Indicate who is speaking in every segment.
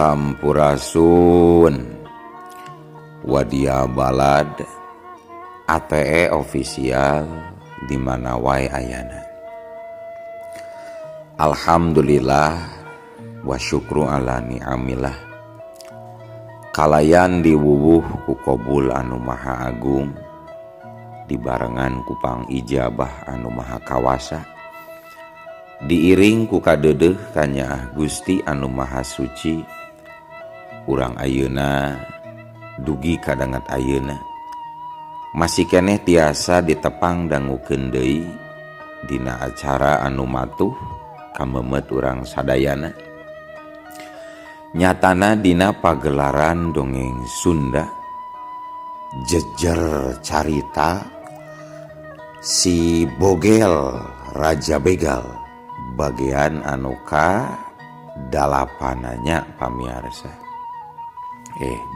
Speaker 1: Sampurasun Wadia Balad ATE official di mana wae ayana. Alhamdulillah wa syukru ala ni'amillah. Kalayan diwuwuh ku kobul anu maha agung, dibarengan ku pangijabah anu maha kawasa, diiring ku kadeudeuh kanyaah Gusti anu maha suci. Urang ayeuna dugi kadangat ayeuna masih keneh tiasa ditepang dangukeun deui dina acara anu matuh kamemet urang sadayana, nyatana dina pagelaran dongeng Sunda Jejer Carita Si Bogel Raja Begal bagian anu ka dalapananya pamiarsa,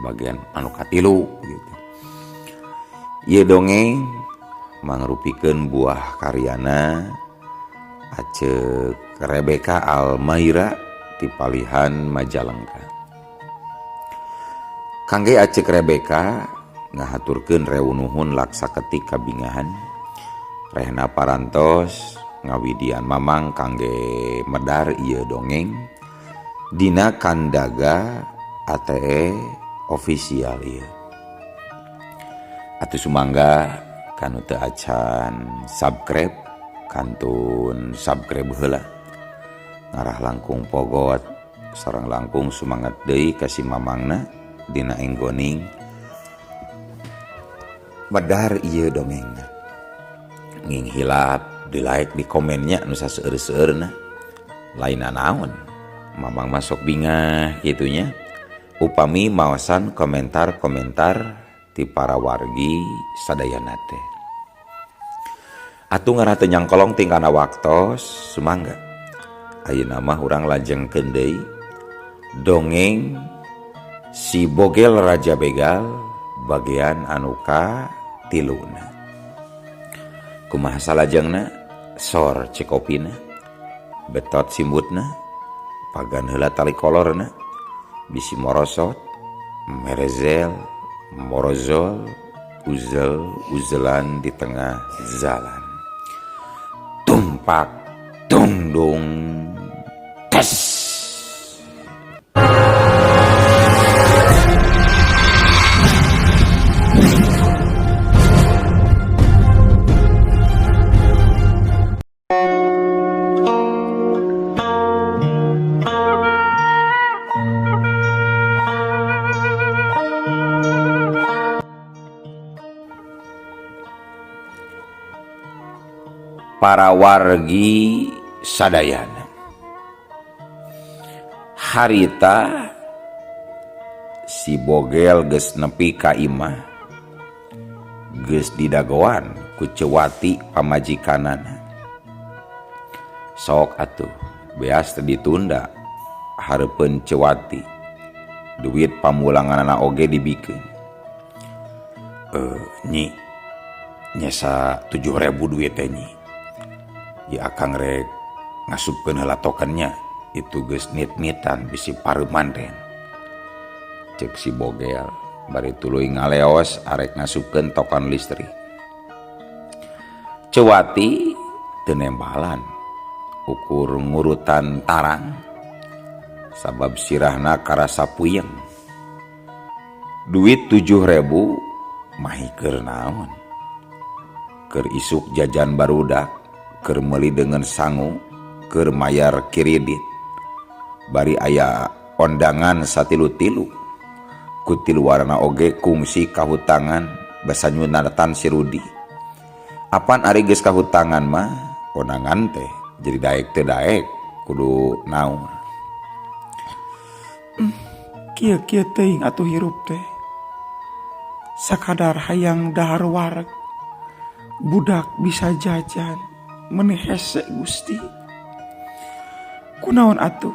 Speaker 1: bagian anu katilu gitu. Ieu dongeng mangrupikeun buah karyana Aceuk Rebecca Almaira ti palihan Majalengka. Kangge Aceuk Rebecca ngahaturkeun reunuhun laksa ketik kabingahan rehna parantos ngawidian mamang kangge medar ieu dongeng dina kandaga ATE official ieu. Atuh sumangga kanu teu acan subscribe kantun subscribe heula, ngarah langkung pogot sareng langkung sumangat deui ka si mamangna dina enggoning medar ieu dongengna. Nging hilap di like di komennya nu saseueur-seueurna, lain naon mamang masuk bingah gitunya upami maosan komentar-komentar ti para wargi sadayana teh. Atuh ngarah teu nyangkolong tingkana waktos sumangga ayeuna mah urang lajengkeun deui dongeng Si Bogel Raja Begal bagian anu ka tiluna. Kumaha salajengna? Sor cekopina, betot simbutna, pagan heula tali kolorna, bisi morosot, merezel, morozol, uzel uzelan di tengah jalan. Tumpak tungdung tes. Para wargi sadayana, harita si Bogel geus nepi ka imah, geus didagoan ku Cewati pamajikanana. Sok atuh beas teu ditunda hareupeun Cewati, duit pamulanganana oge dibikeun. Nyi nyesa 7.000 duit teh nyi. Ya akang rek ngasupkeun heula tokennya, itu geus nit-nitan bisi pareuman teh. Cek si Bogel bari tuluy ngaleos arek ngasupkeun token listrik. Cewati teu nembalan ukur ngurutan tarang sabab sirahna karasa puyeng. Duit 7.000 mahi keur naon? Keur isuk jajan barudak, keur meuli dengan sangu, keur mayar kiridit. Bari aya ondangan satilu-tilu, ku tilu warna oge kungsi kahutangan basa nyunatan si Rudi. Apan ari geus kahutangan mah ondangan teh jadi daek teu daek kudu naon.
Speaker 2: Kieu-kieu teuing atuh hirup teh. Sakadar hayang dahar wareg, budak bisa jajan, meni hese Gusti. Kunaon atuh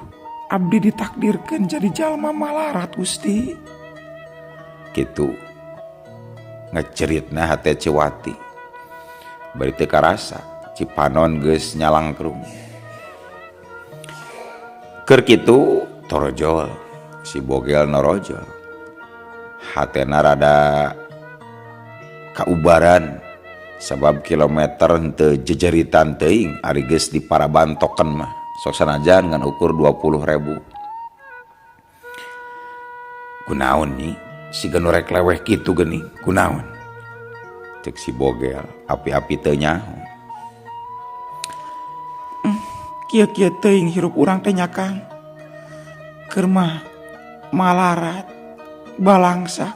Speaker 2: abdi ditakdirkeun jadi jalma malarat Gusti.
Speaker 1: Kitu ngeceritna hate Cewati. Bari teu karasa Cipanon geus nyalangkrung. Keur kitu torojol Si Bogel norojol. Hatena rada kaubaran sabab kilometer henteu jejeritan teuing ari geus diparabantoken mah. Sok sanajan ngan ukur 20.000. Kunaon nyi? Siga nu rek leweh kitu geuning, kunaon? Cek si Bogel, api-api teu nyaho.
Speaker 2: Kieu-kieu teuing hirup urang teh nya Kang. Keur mah malarat, balangsak.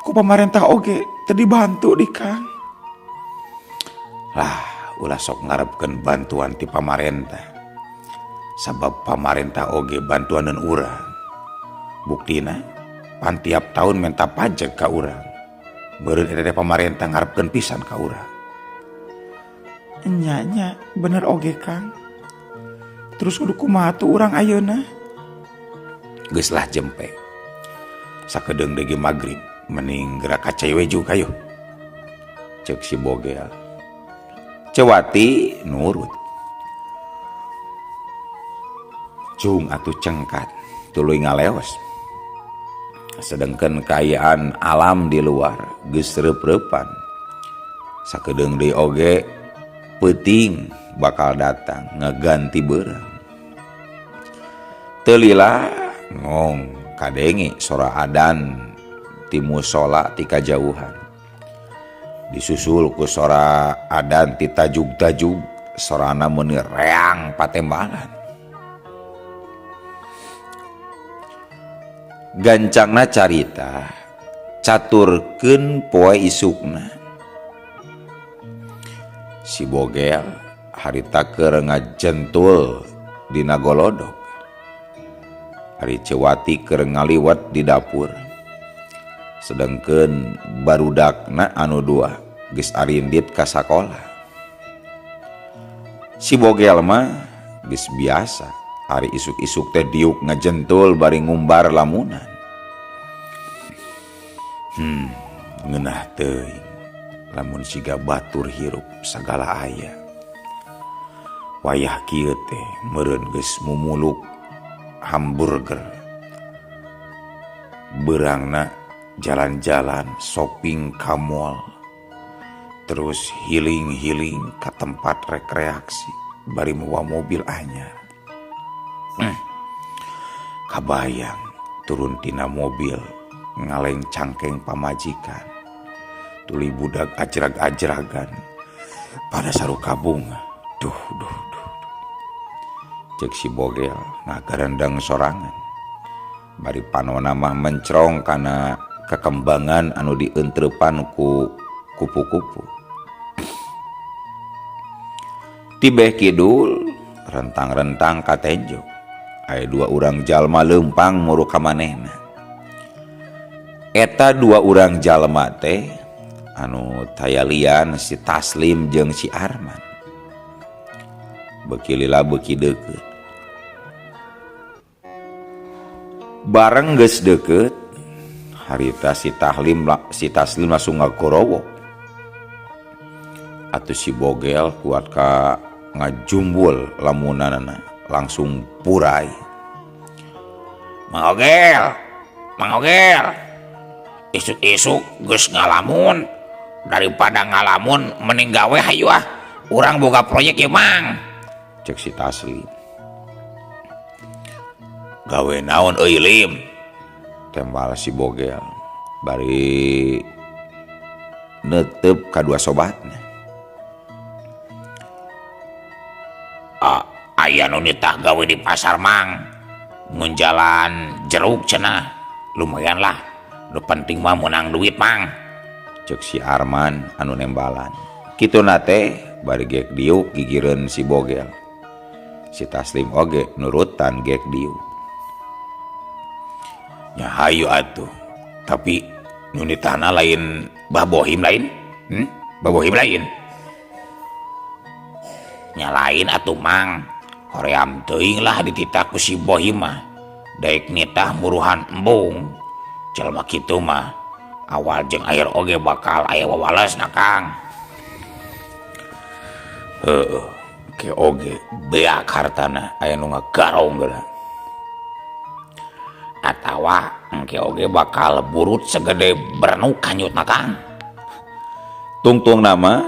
Speaker 2: Ku pamarentah oge teu dibantu di Kang.
Speaker 1: Lah, ulah sok ngarepkeun bantuan ti pamarentah. Sabab pamarentah oge bantuaneun urang. Buktina pan tiap tahun menta pajak ka urang. Beureun eta teh pamarentah ngarepkeun pisan ka urang.
Speaker 2: Nya nya bener oge Kang. Terus kudu kumaha tuh urang ayeuna?
Speaker 1: Geus lah jempe. Sakedeung deui magrib mending gerak ka cai weju kayo. Ceuk si Bogel. Cewati nurut. Cung atuh cengkat tuluy ngaleos. Sedengkeun kaayaan alam di luar geus reup-reupan. Sakedeung deui oge peuting bakal datang ngaganti beurang. Teu lila ngong kadenge sora adan ti musola ti kajauhan. Disusul ku sora adan ti tajug-tajug, sorana meuni reang patembalan. Gancangna carita caturkeun poe isukna. Si Bogel harita keur ngajentul dina golodog. Ari Cewati keur ngaliwet di dapur. Sedengkeun barudakna anu dua geus arindit ka sakola. Si Bogel mah geus biasa ari isuk-isuk teh diuk ngajentul bari ngumbar lamunan. Ngeunah teuing lamun siga batur hirup sagala aya. Wayah kieu teh meureun geus mumuluk hamburger. Beurangna jalan-jalan shopping ka mall. Terus healing-healing ka tempat rekreasi bari mawa mobil anyar. Kabayang turun tina mobil ngaleng cangkeng pamajikan. Tuli budak ajrag-ajragan pada saruka bunga. Duh duh duh duh. Cek si Bogel ngagarendeng sorangan. Bari panona mah mencrong kana kekembangan anu dieunteupan ku kupu-kupu. Tibeh kidul rentang-rentang ka tenjo. Aya dua urang jalma leumpang muru ka manehna. Eta dua urang jalma teh anu tayalian si Taslim jeung si Arman. Beuki lila beuki deukeut. Bareng geus deukeut, harita si Taslim langsung ngagorowok. Atuh si Bogel kuat ka ngajumbul lamunanana langsung purai.
Speaker 3: Mang Ogel, Mang Ogel, isuk-isuk geus ngalamun. Daripada ngalamun mending gawe hayu ah. Urang boga proyek ieu Mang.
Speaker 1: Cek si Taslim. Gawe naon euy Lim? Tembal si Bogel bari neuteup ka dua sobatna.
Speaker 3: Aya nu nitah gawe di pasar Mang. Ngunjalan jeruk cenah. Lumayan lah. Nu penting mah meunang duit Mang.
Speaker 1: Cek si Arman anu nembalan. Kituna teh bari gek diuk gigireun si Bogel. Si Taslim oge nurutan gek diuk.
Speaker 3: Nya hayu atuh. Tapi nu nitahna lain Bah Bohim lain? Bah Bohim lain. Nya lain atuh Mang. Hoream teuing lah dititah ku si Bohim mah. Daek nitah muruhan embung. Jelema kitu mah awal jeung akhir oge bakal aya wawalesna Kang.
Speaker 1: Heueuh, ke oge beak hartana aya nu ngagarong geura.
Speaker 3: Atawa engke oge bakal burut segede bernuk kanyutna Kang.
Speaker 1: Tungtung nama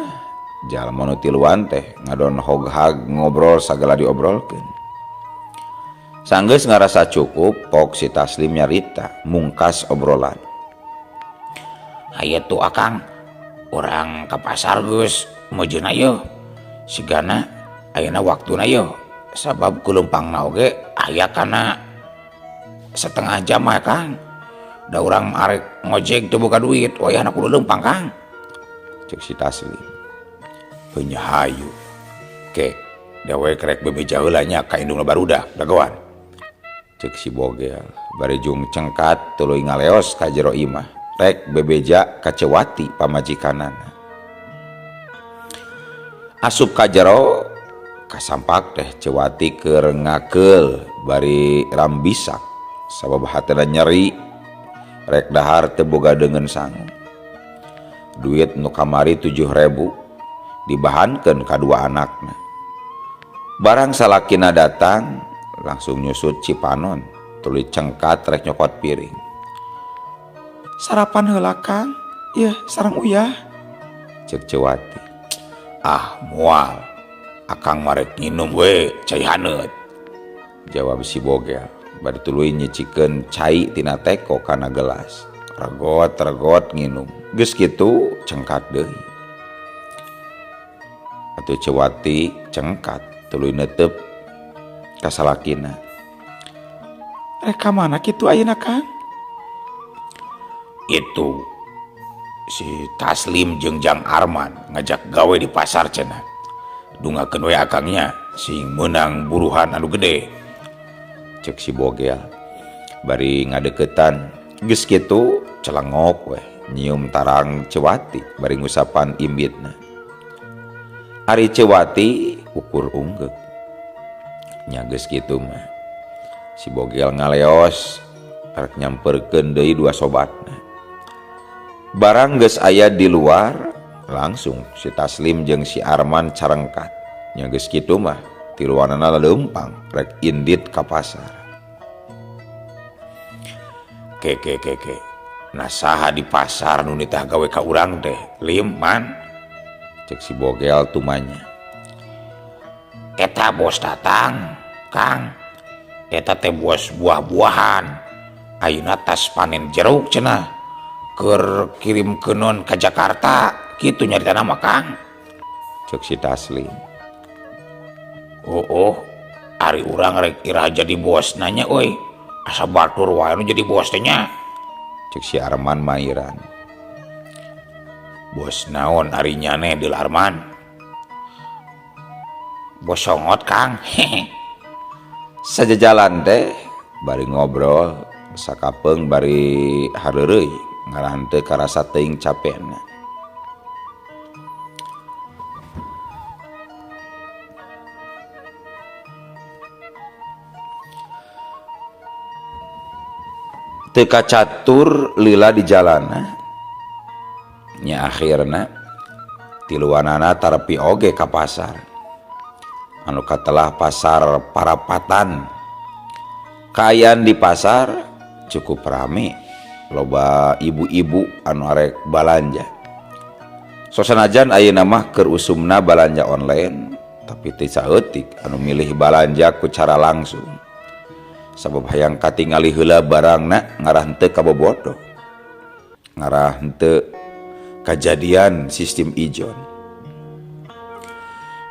Speaker 1: jalma nu tiluan teh ngadon hoghag ngobrol sagala diobrolkeun. Sanggeus ngarasa cukup pok si Taslim nyarita mungkas obrolan.
Speaker 3: Hayu tuh Akang, urang ka pasar geus meujeuhna yeuh. Sigana ayeuna waktuna yeuh sabab kuleumpangna oge aya kana setengah jam mah Kang. Da urang arek ngojek teu boga duit, wayahna kudu leumpang Kang.
Speaker 1: Cek si Taslim.
Speaker 3: Heuh hayu. Ke dewek rek bebeja heula nya ka indungna barudak dagoan.
Speaker 1: Cek si Bogel bari jung cengkat tuluy ngaleos ka jero imah rek bebeja ka Cewati pamajikanana. Asup ka jero kasampak teh Cewati keur ngakeul bari rambisak sabab hatena nyeri rek dahar teu boga deungeun sangu. Duit nu kamari 7.000 dibahankeun ka dua anakna. Barang salakina datang langsung nyusut cipanon tuluy cengkat rek nyokot piring.
Speaker 2: Sarapan heula Kang, yeuh sareng uyah.
Speaker 1: Cek Cewati.
Speaker 3: Ah moal, Akang marek nginum we cai haneut.
Speaker 1: Jawab si Bogel bari tuluy nyicikeun cai tina teko kana gelas. Regot-regot nginum. Geus kitu cengkat deui. Atuh Cewati cengkat tuluy netep ka salakina.
Speaker 2: Rek ka mana kitu ayeuna Kang?
Speaker 3: Itu si Taslim jeung Jang Arman ngajak gawe di pasar cenah. Dungakeun we akangnya sing meunang buruhan anu gede.
Speaker 1: Cek si Bogel bari ngadeukeutan. Geus kitu celengok weh nyium tarang Cewati bari ngusapan imbitna. Ari Cewati ukur unggeuk. Nya geus kitu mah si Bogel ngaleos rek nyamperkeun deui dua sobatna. Barang geus aya di luar langsung si Taslim jeung si Arman carengkat. Nya geus kitu mah tiluanana leumpang rek indit ka pasar.
Speaker 3: Ke ke ke ke. Nah saha di pasar nu nitah gawe ka urang teh? Lim man.
Speaker 1: Cek si Bogel tumanya.
Speaker 3: Eta bos datang, Kang. Eta teh bos buah-buahan. Ayeuna tas panen jeruk cenah. Keur kirim keunon ka Jakarta, kitu nyaritana mah Kang.
Speaker 1: Cek si Taslim.
Speaker 3: Oh, oh, ari urang rek iraha jadi bos nanya euy. Asa batur wae nu jadi bos teh nya.
Speaker 1: Cek si Arman mairan.
Speaker 3: Bos naon ari nyane deul Arman? Bos songot Kang.
Speaker 1: Sajajalan teh bari ngobrol sakapeung bari hareureuy ngarah teu karasa teuing capena. Teu kacatur lila di jalana. Nya akhirna tiluanana tarepi oge ka pasar. Anu katelah pasar Parapatan. Kaayaan di pasar cukup rame. Loba ibu-ibu anu arek balanja. Sosanajan ayeuna mah keur usumna balanja online, tapi teu saeutik anu milih balanja ku cara langsung. Sabab hayang katingali heula barangna ngarah henteu kabobodo. Ngarah henteu kajadian sistem ijon.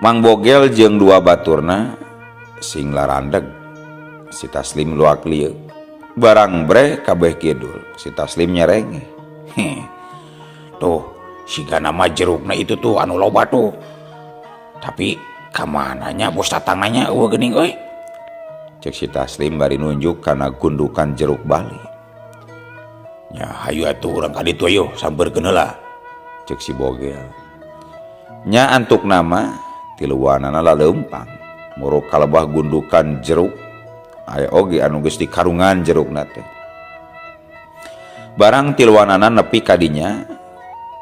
Speaker 1: Mang Bogel jeung dua baturna sing larandeg. Si Taslim luak lieu. Barang breh kabeh kidul. Si Taslim nyerenge.
Speaker 3: Heh. Tuh, sigana mah jerukna itu tuh anu loba tuh. Tapi kamananya bos tatangannya eueuh geuning euy.
Speaker 1: Cek si Taslim bari nunjuk kana gundukan jeruk Bali.
Speaker 3: Nya hayu atuh urang ka ditu ayo sampeurkeun heula.
Speaker 1: Cek si Bogel. Nya antuk nama tiluanana laleumpang. Muruk kalebah gundukan jeruk aya oge anu geus dikarungan jerukna teh. Barang tiluanana nepi ka dinya,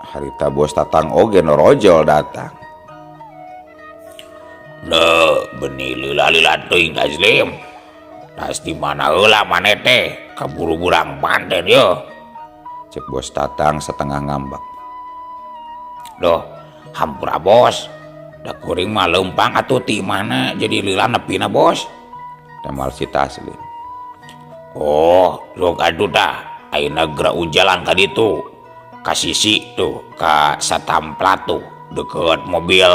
Speaker 1: harita bos tatang oge norojol datang.
Speaker 3: Ne, benih lila-lila teuing Taslim. Tas di mana heula maneh teh kaburu burang panten yo.
Speaker 1: Cek Bos Tatang setengah ngambek.
Speaker 3: Doh, hampura bos. Da kuring mah leumpang atuh ti mana jadi lila nepina bos.
Speaker 1: Temal si Taslim.
Speaker 3: Oh, sok atuh tah ayeuna geura unjalan ka ditu. Ka sisi tuh ka Satampla tuh deket mobil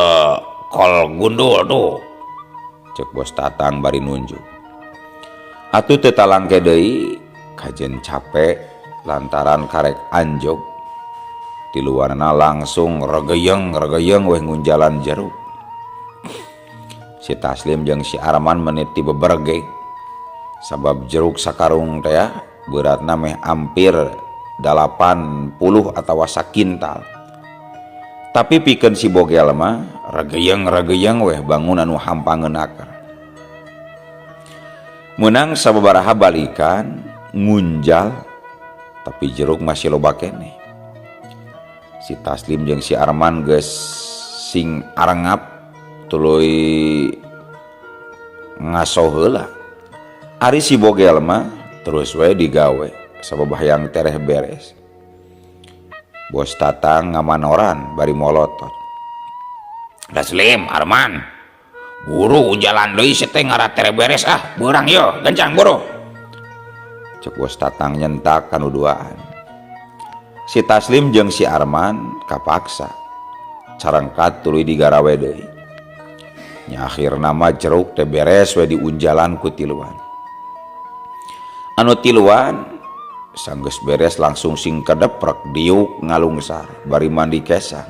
Speaker 3: kol gundul tuh.
Speaker 1: Cek Bos Tatang bari nunjuk. Atuh teu talangke deui kajen capek lantaran karek anjog. Tiluanana langsung regeyeng-regeyeng weh ngunjalan jeruk. Si Taslim jeung si Arman menit ti beberge. Sabab jeruk sakarung teh beratna meh hampir 80 atawa sakintal. Tapi pikeun si Bogel mah regeyeng-regeyeng weh bangun anu hampangeun akar. Menang sababaraha balikan ngunjal tapi jeruk masih loba keneh. Si Taslim jeung si Arman geus sing arengap tuluy ngaso heula. Ari si Bogel mah terus we digawe sabab hayang tereh beres. Bos Tatang ngamanoran bari molotot.
Speaker 3: Taslim, Arman, buru unjalan deui si teh ngara tereh beres ah, beurang yo, gancang buru.
Speaker 1: Cek Bos Tatang nyentak kanu duaan. Si Taslim jeung si Arman kapaksa carangkat tuluy digarawe deui. Nya akhirna mah jeruk teh beres we diunjalan ku tiluan. Anu tiluan sanggeus beres langsung sing kedeprek diuk ngalungsar bari mandi kesang.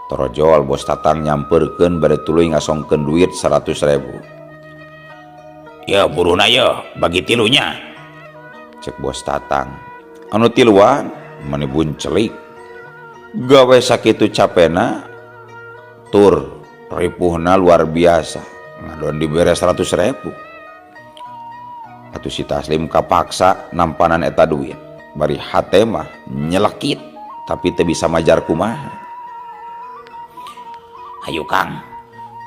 Speaker 1: Torojol Bos Tatang nyamperkeun bade tuluy ngasongkeun duit 100.000.
Speaker 3: Ya buruhna ye bagi tilunya.
Speaker 1: Cek Bos Tatang. Anu tiluan meni buncelik. Gawe sakitu capena tur ripuhna luar biasa. Ngadon dibere 100.000. Atuh si Taslim kapaksa nampanan eta duit. Bari hate mah nyelekit tapi teu bisa majar kumaha.
Speaker 3: Hayu Kang,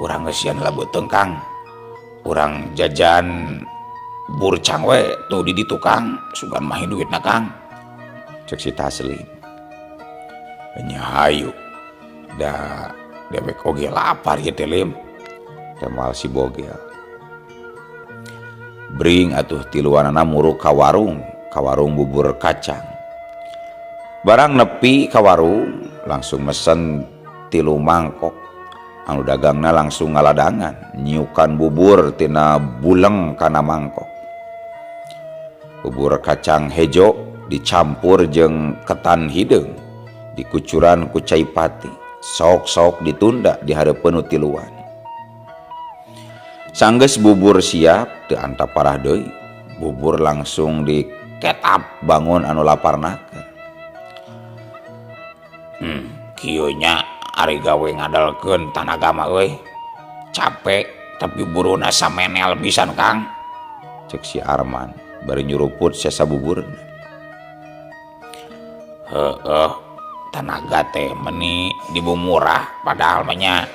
Speaker 3: urang geus sieun labeuteung Kang. Urang jajan burcang we tuh di ditu Kang, sugan mah duitna Kang.
Speaker 1: Cek si Taslim.
Speaker 3: Nya hayu. Da dewek oge lapar ieu teh Lim.
Speaker 1: Temal si Bogel. Bring atuh tiluanana muruk ka warung, ka warung bubur kacang. Barang nepi ka warung langsung mesen 3 mangkok. Anu dagangna langsung ngaladangan, nyiukan bubur tina buleng kana mangkok. Bubur kacang hejo dicampur jeung ketan hideung, dikucuran ku cai pati, sok-sok ditunda di hareupeun nu tiluan. Sanggeus bubur siap teu antap parah deui, bubur langsung diketap bangun anu laparna.
Speaker 3: Kieu nya ari gawe ngadalkeun tanaga mah euy. Capek tapi buruna samenel pisan Kang.
Speaker 1: Cek si Arman bari nyuruput sesa buburna.
Speaker 3: Heeh, tanaga teh meni dibumurah padahal mah nya.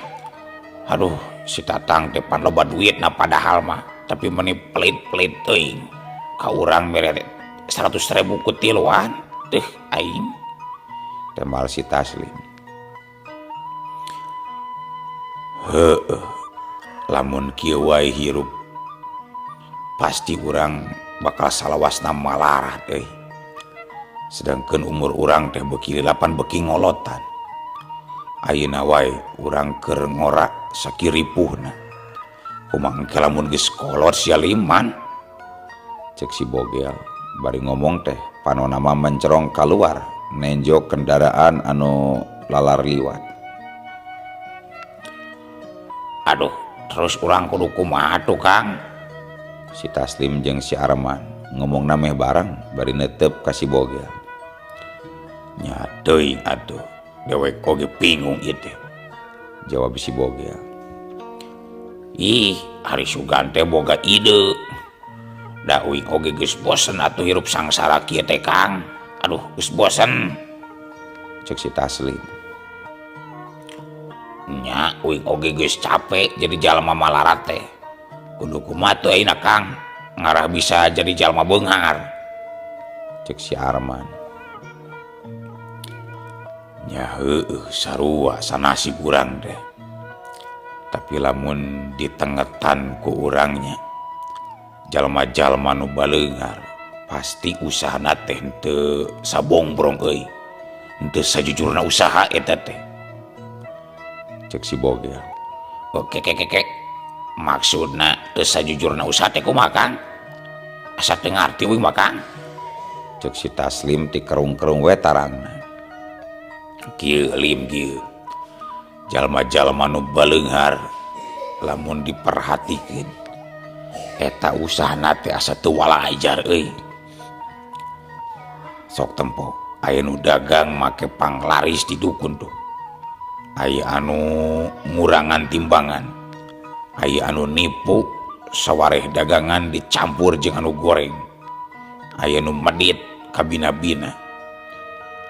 Speaker 3: Aduh, si Tatang teh pan loba duitna padahal mah, tapi meni pelit-pelit teuing. Ka urang mere 100.000 ku tiluan, teuh aing.
Speaker 1: Temal si Taslim.
Speaker 3: Heeh, lamun kieu wae hirup pasti urang bakal salawasna malarat euy. Sedangkan umur urang teh beuki lilapan beuki ngolotan. Ayeuna wae urang keur ngora sakiripuhna. Kumaha engke lamun geus kolot sia liman?
Speaker 1: Cek si Bogel bari ngomong teh panona mah mencerong kaluar nenjo kendaraan anu lalar liwat.
Speaker 3: Aduh, terus urang kudu kumaha tuh Kang?
Speaker 1: Si Taslim jeung si Arman ngomongna meh bareng bari netep ka si Bogel.
Speaker 3: Nya teuing atuh, dewek oge bingung ieu teh.
Speaker 1: Jawab si Bogel.
Speaker 3: Ih, ari sugan teh boga ide. Da uing oge geus bosen atuh hirup sangsara kieu teh Kang. Aduh, geus bosen.
Speaker 1: Cek si Taslim.
Speaker 3: Nya uing oge geus capek jadi jalma malarat teh. Kudu kumaha tuh ayeuna Kang ngarah bisa jadi jalma beunghar.
Speaker 1: Cek si Arman.
Speaker 3: Nya heueuh sarua sanasib urang teh. Tapi lamun ditengetan ku urangnya jalma-jalma nu baleunghar pasti usahana teh henteu sabongbrong euy. Henteu sajujurna usaha eta teh.
Speaker 1: Cek si Bogel.
Speaker 3: Oke keke maksudna teu sajujurna usaha teh kumaha Kang? Asa teu ngarti uing mah Kang.
Speaker 1: Cek si Taslim ti kerung-kerung we tarangna.
Speaker 3: Kieu lim kieu. Jalma-jalma nu baleunghar lamun diperhatikeun eta usahana teh asa teu walajar euy. Sok tempo aya nu dagang make panglaris di dukun tuh. Aya anu ngurangan timbangan. Aya anu nipu sawareh dagangan dicampur jeung anu goreng. Aya nu medit kabina-bina.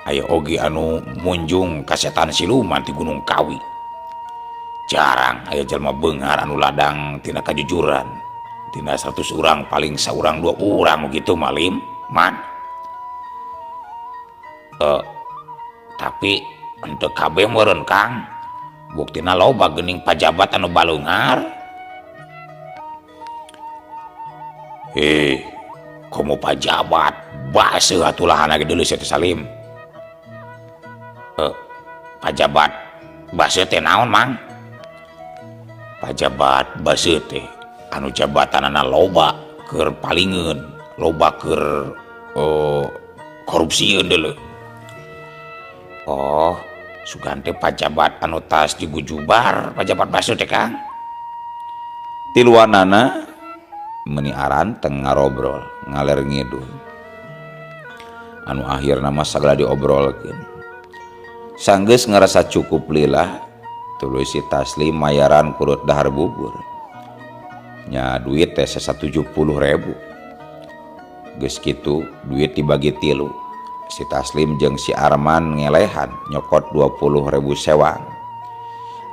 Speaker 3: Aya oge anu munjung ka setan siluman ti Gunung Kawi. Jarang aya jalma beunghar anu ladang tina kajujuran. Tina 100 urang paling saurang 2 urang gitu malim man. Tapi henteu kabeh meureun Kang. Buktina loba geuning pajabat anu baleunghar. Komo pajabat baseuh atuh lahana ge deuleu sia teh Salim. Pajabat baseuh teh naon Mang? Pajabat baseuh teh anu jabatanana loba keur palingeun, loba keur korupsieun deuleu. Oh, sugan teh pajabat anu tas digujubar, pajabat baseuh teh Kang.
Speaker 1: Tiluanana meuni aranteng ngarobrol, ngaler ngidul. Anu akhirna mah sagala diobrolkeun. Sanggeus ngarasa cukup lila, tuluy si Taslim mayaran kurut dahar bubur. Nya duit teh sesa 70.000. Geus kitu duit dibagi 3. Si Taslim jeung si Arman ngelehan nyokot 20.000 sewang.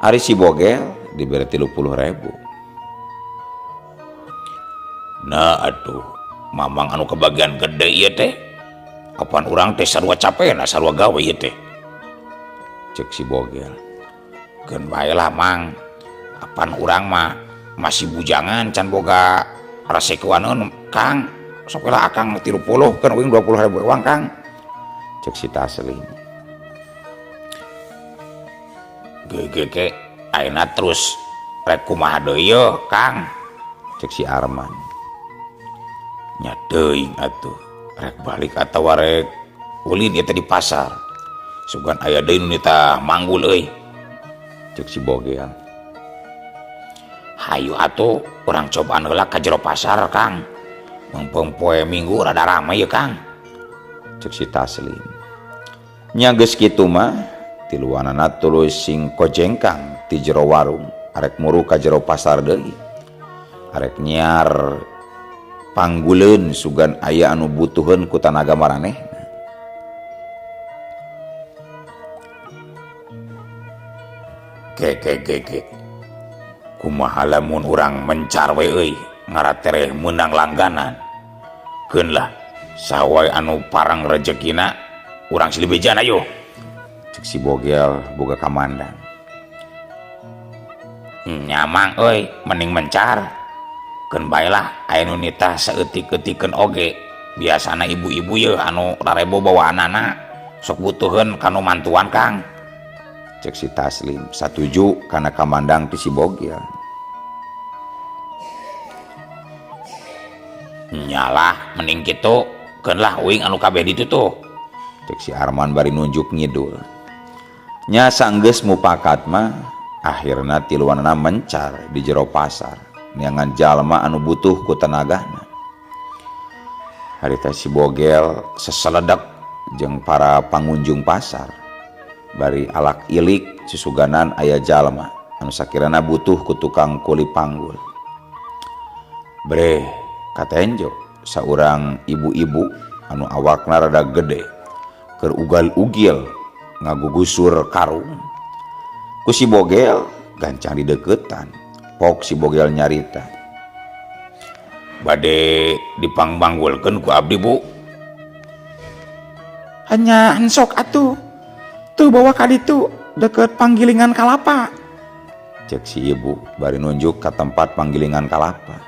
Speaker 1: Ari si Bogel diberi 30.000.
Speaker 3: Nah atuh, mamang anu kebagian gede ieu teh. Kapan urang teh sarua capena sarua gawe ieu teh.
Speaker 1: Cek si Bogel.
Speaker 3: Keun bae lah Mang. Apan urang mah masih bujangan can boga resekuaneun Kang. Sok lah akang 30 keun uing 20.000 uang Kang.
Speaker 1: Cek si Taslim.
Speaker 3: Gege ayeuna terus rek kumaha deui yeuh Kang.
Speaker 1: Cek si Arman.
Speaker 3: Nya teuing atuh rek balik atawa rek ulin ieu teh di pasar. Sugan aya deui nu nitah manggul euy.
Speaker 1: Cek si Bogel.
Speaker 3: Hayu atuh urang cobaan heula ka jero pasar Kang. Meungpeung poe Minggu rada rame yeuh Kang.
Speaker 1: Cek si Taslim. Nya geus kitu mah tiluanana tuluy sing kojengkang ti jero warung arek muru ka jero pasar deui. Arek nyiar pangguleun sugan aya anu butuheun ku tanaga maranehna.
Speaker 3: Ke. Kumaha lamun urang mencar we euy ngaratereh meunang langganan. Keun lah saha wae anu parang rejekina urang silih bejan ayo.
Speaker 1: Cek si Bogel boga kamandang.
Speaker 3: Nyamang euy mending mencar. Keun bae lah aya nu nitah saeutik-eutikeun oge. Biasana ibu-ibu yeuh anu rarebo bawaanana sok butuheun kanu mantuan Kang.
Speaker 1: Cek si Taslim satuju kana kamandang ti si Bogel.
Speaker 3: Nyalah mending kitu keun lah uing anu kabeh ditu tuh.
Speaker 1: Cek si Arman bari nunjuk ngidul. Nya sanggeus mupakat mah akhirna tiluanana mencar di jero pasar neangan jalma anu butuh ku tenagana. Harita si Bogel seseledek jeung para pangunjung pasar bari alak ilik susuganan aya jalma anu sakirana butuh ku tukang kuli panggul. Breh katenjo saurang ibu-ibu anu awakna rada gede keur ugal-ugil ngagugusur karung. Ku si Bogel gancang dideukeutan. Pok si Bogel nyarita.
Speaker 3: Bade dipangmanggulkeun ku abdi, Bu.
Speaker 2: Hanya sok atuh. Tuh bawa ka ditu deket panggilingan kalapa.
Speaker 1: Cek si ibu bari nunjuk ka tempat panggilingan kalapa.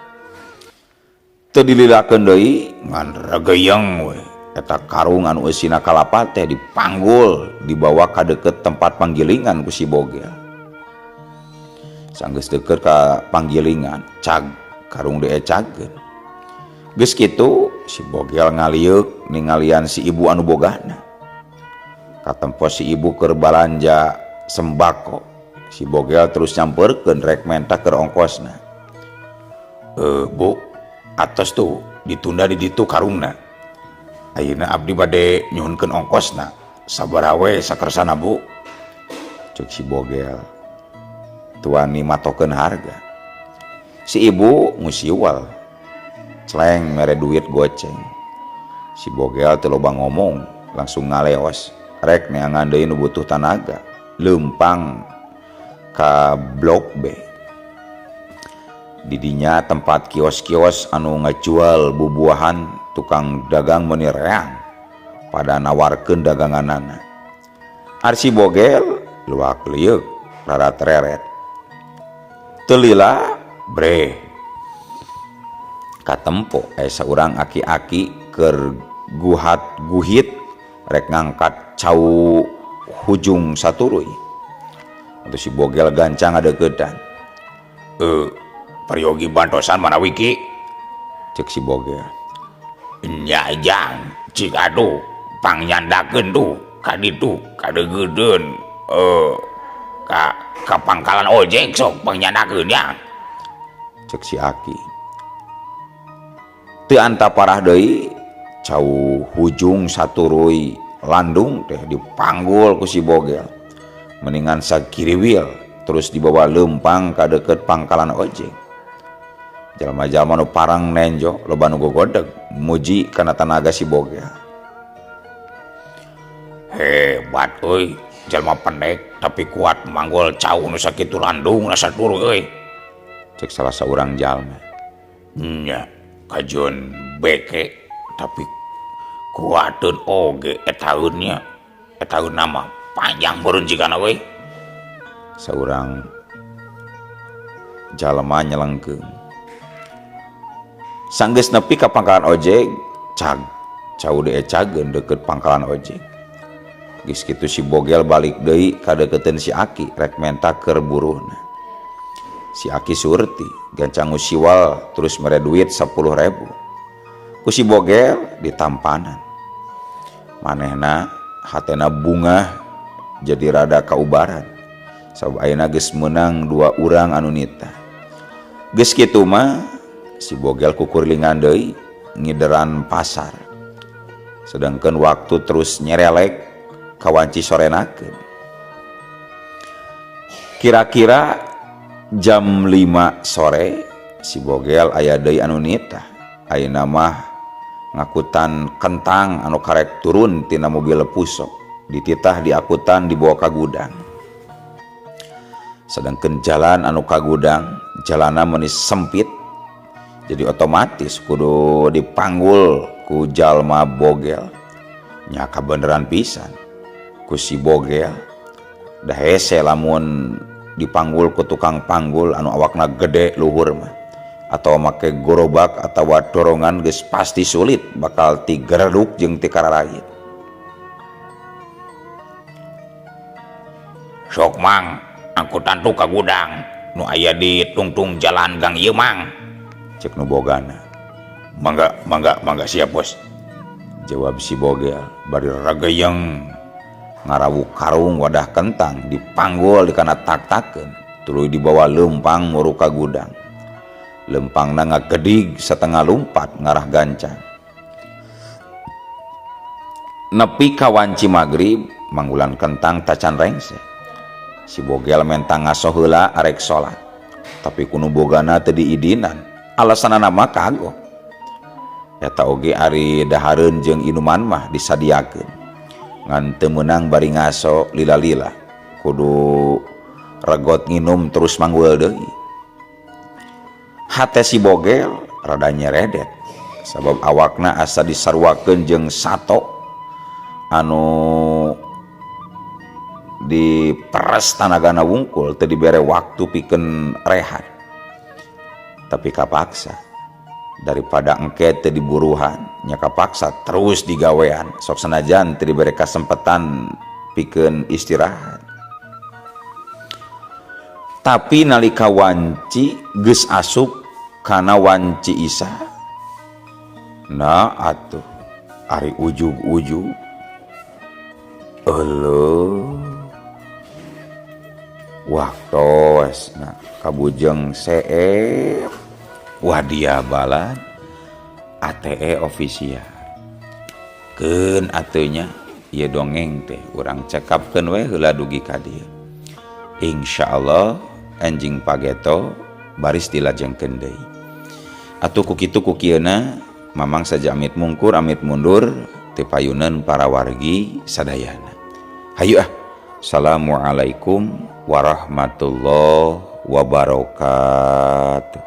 Speaker 1: Teu dililakeun deui ngan regeyeng we. Eta karung anu eusina kalapa teh dipanggul dibawa ka deket tempat panggilingan ku si Bogel. Sanggeus deket ka panggilingan, cag karung diecageun. Geus kitu si Bogel ngalieuk ningalian si ibu anu bogana. Katempo si ibu keur balanja sembako. Si Bogel terus nyamperkeun rek menta keur ongkosna.
Speaker 3: Bu, atos tuh ditunda di ditu karungna. Ayeuna abdi bade nyuhunkeun ongkosna. Sabaraha we sakersana, Bu?
Speaker 1: Cek si Bogel. Tuani matokeun harga. Si ibu ngusiwal. Celeng mere duit goceng. Si Bogel teu loba ngomong, langsung ngaleos. Rek neangan deui nu butuh tanaga. Leumpang ka blok B. Didinya tempat kios-kios anu ngajual bubuahan, tukang dagang meuni reang pada nawarkeun daganganana. Ari si Bogel luak lieuk rarat reret. Teu lila breh katempo aya saurang aki-aki keur guhat guhit rek ngangkat cau hujung saturuy. Atuh si Bogel gancang ngadeukeutan.
Speaker 3: Peryogi bantosan manawi, Ki?
Speaker 1: Cek si Bogel.
Speaker 3: Nya jang, cik aduh, pangnyandakeun tuh ka ditu kadeugedeun ka pangkalan ojek, sok pangnyandakeun ya.
Speaker 1: Cek si aki. Teu anta parah deui, cau hujung saturuy landung teh dipanggul ku si Bogel. Mendingan sakiriwil terus dibawa leumpang ka deukeut pangkalan ojek. Jalma-jalma nu parang nenjo loba nu gogodeg muji kana tanaga si Bogel.
Speaker 3: Hebat euy, jalma pendek tapi kuat manggul cau nu sakitu landung na saturu euy.
Speaker 1: Cek salah saurang jalma.
Speaker 3: Nya, kajeun beke tapi kuateun oge etaeunnya. Etaeun mah panjang beureun jigana euy.
Speaker 1: Saurang jalma nyelengkeung. Sanggeus nepi ka pangkalan ojek, cag cau diecageun deukeut pangkalan ojek. Geus kitu si Bogel balik deui ka deukeuteuun si Aki rek menta keur buruhna. Si Aki surti gancang ngusiwal terus mere duit 10.000. Ku si Bogel ditampanan. Manehna hatena bungah jadi rada kaubaran. Sabab ayeuna geus meunang dua urang anu nita. Geus kitu mah si Bogel kukurilingan deui ngideran pasar. Sedangkan waktu terus nyerelek kawanci sorenakeun. Kira-kira jam 5 sore si Bogel aya deui anu nita. Ayeuna mah ngakutan kentang anu karek turun tina mobil pusok. Dititah diakutan dibawa ka gudang. Sedangkan jalan anu ka gudang jalana meuni sempit. Jadi otomatis kudu dipanggul ku jalma Bogel. Nya kabeneran pisan ku si Bogel. Da hese lamun dipanggul ku tukang panggul anu awakna gede luhur mah. Atau make gerobak atawa dorongan geus pasti sulit bakal tigereduk jeung tikararayit.
Speaker 3: Sok mang, angkutan tuh ka gudang nu aya di tungtung jalan gang ieu mang.
Speaker 1: Cek nu bogana.
Speaker 3: Mangga, mangga, mangga siap bos.
Speaker 1: Jawab si Bogel bari regeyeng ngarawuk karung wadah kentang dipanggul dikana tak-takeun tuluy dibawa leumpang muru ka gudang. Lempangna ngagedig setengah lumpat ngarah gancang. Nepi ka wanci magrib manggulan kentang tacan rengse. Si Bogel menta ngaso heula arek salat. Tapi ku nu bogana teu diidinan. Alasanana mah kagok. Eta oge ari dahareun jeung inuman mah disadiakeun. Ngan teu meunang bari ngaso lila-lila. Kudu regot nginum terus manggul deui. Hate si Bogel Rada nyeredet sabab awakna asa disaruakeun jeung sato anu diperes tanagana wungkul, teu dibere waktu pikeun rehat. Tapi kapaksa, daripada engke teu diburuhan nya kapaksa terus digawean, sok sanajan teu dibere kasempatan pikeun istirahat. Tapi nalika wanci geus asup kana wanci Isa, nah atuh ari ujug-ujug euleuh waktos nah kabujeng seep. Wah, dia balad ATE official keun atuh nya, ieu dongeng teh urang cekapkeun we heula dugi ka dieu. Insyaallah enjing pageto baris dilajengkeun deui atuh. Ku kitu ku kieuna, Mamang saja amit mungkur amit mundur ti payunan para wargi sadayana. Hayu ah. Assalamualaikum warahmatullahi wabarakatuh.